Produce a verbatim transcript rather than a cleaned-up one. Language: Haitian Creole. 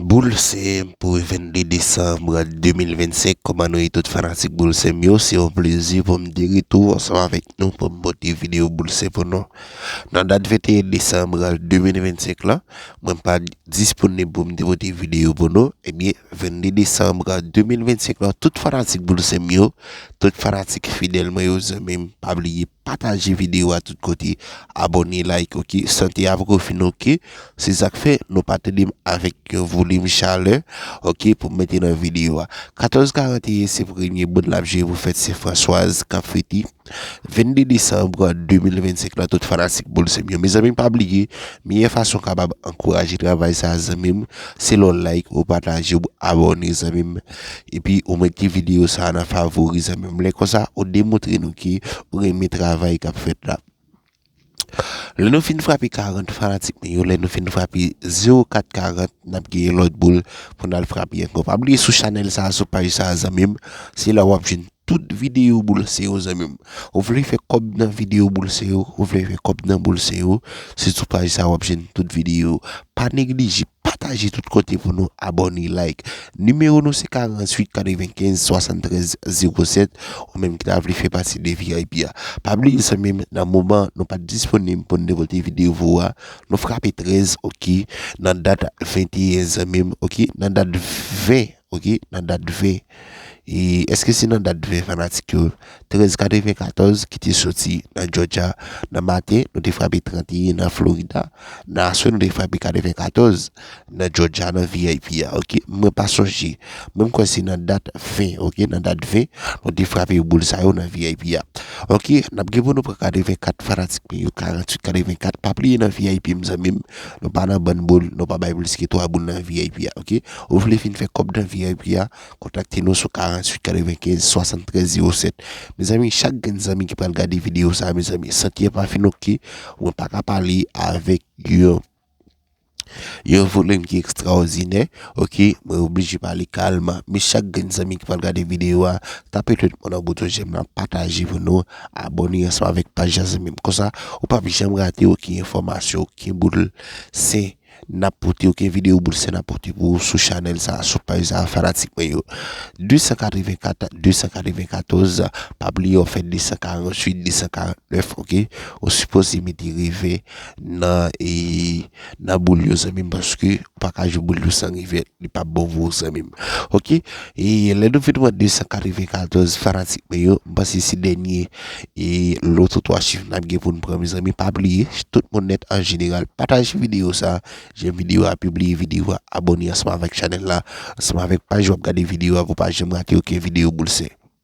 Boul Sen pou vennde desanm de mil vennsenk. Kòman nou ye tout fanatik Boul Sen m yo? Se yon plezi pou m de retou ansanm avèk nou pou m pote videyo Boul Sen pou nou. Nan dat venteyen desanm de mil vennsenk la, mwen pa disponib pou m te pote videyo pou nou. Ebyen, vennde desanm de mil vennsenk la, tout fanatik Boul Sen m yo, tout fanatik fidèl mwen yo, zanmi m, pa bliye pataje videyo a tout kote, abòne, like, oke? Sante a poko fin, oke? Se sa k fè nou pa tande m avèk yon volim chalè, oke, pou m mete nan videyo a. Katòz karanteyen se premye boul n ap jwe pou fèt Sen Franswaz k ap fete vennde desanm de mil vennsenk la, tout fanatik Boul Sen m yo. Mezanmi, pa bliye, meyè fason w kapab ankouraje travay sa a, zanmi m, se lè w like, ou pataje, ou abòne, zanmi m. Epi ou mete videyo sa a nan favori, zanmi m. Lè konsa, ou demontre nou ke ou renmen travay k ap fèt la. Lè nou fin frape karant, fanatik mwen yo, lè nou fin frape zewo kat karant, n ap genyen lòt boul pou n al frape ankò. Pa bliye sou chanèl sa a, sou paj sa a, zanmi m, se la w ap jwenn tout videyo Boul Sen yo, zanmi m. Ou vle fè kòb nan videyo Boul Sen yo, ou vle fè kòb nan Boul Sen yo, se sou paj sa a w ap jwenn tout videyo. Pa neglije pataje tout kote pou nou, abòne, like. Nimewo nou se karanntuit katrevenkenz swasanntrèz zewo sèt, ou menm ki ta vle fè pati de V I P a. Pa bliye, zanmi m, nan moman nou pa t disponib pou n te pote videyo pou ou a, nou frape trèz, oke, nan dat venteyen, zanmi m, oke, nan dat ven, oke, nan dat ven. E èske se nan dat ven, fanatik yo? Trèz katrevenkatòz ki te soti nan Georgia nan maten, nou te frape tranteyen nan Florida. Nan aswè, nou te frape katrevenkatòz nan Georgia, nan V I P a, oke? Mwen pa sonje. Mwen, m kwè se nan dat ven, oke? Nan dat ven, nou te frape boul sa yo nan V I P a. Oke, n ap gen pou nou pran katrevenkat, fanatik mwen yo, karanntuit katrevenkat. Pa bliye nan V I P, mezanmi m, nou pa nan bann boul, nou pa bay plis ke twa boul nan V I P a, oke? Ou vle fin fè kòb nan V I P a, kontakte nou sou karanntuit katrevenkenz swasanntrèz zewo sèt. Mezanmi, chak grenn zanmi ki pral gade videyo sa a, mezanmi, sante a pa fin, oke? Mwen pa ka pale avèk yon, yon volim ki ekstraòdinè, oke? Mwen oblije pale kalm. Men chak grenn zanmi ki pral gade videyo a, tape tèt mwen nan bouton jèm nan, pataje pou nou, abòne ansanm avèk paj la, zanmi m. Konsa, ou p ap janm rate okenn enfòmasyon, okenn boul sen n ap pote, okenn videyo Boul Sen n ap pote pou ou sou chanèl sa a, sou paj sa a, fanatik mwen yo. De san katrevenkat, de san katrevenkatòz, pa bliye w fè de san karanntuit, de san karannèf, oke? Ou sipoze mete revè nan, e, nan boul yo, zanmi m, paske ou pa ka jwe boul yo san revè, li p ap bon pou ou, zanmi m. Oke? E lè nou fin pran de san katrevenkatòz, fanatik mwen yo, m panse se dènye, e, loto twa chif n ap gen pou n pran, mezanmi. Pa bliye, tout moun nèt an jeneral, pataje videyo sa a, jèm videyo a, pibliye videyo a, abòne ansanm avèk chanèl la, ansanm avèk paj w ap gade videyo a pou w pa janm rate okenn videyo Boul Sen.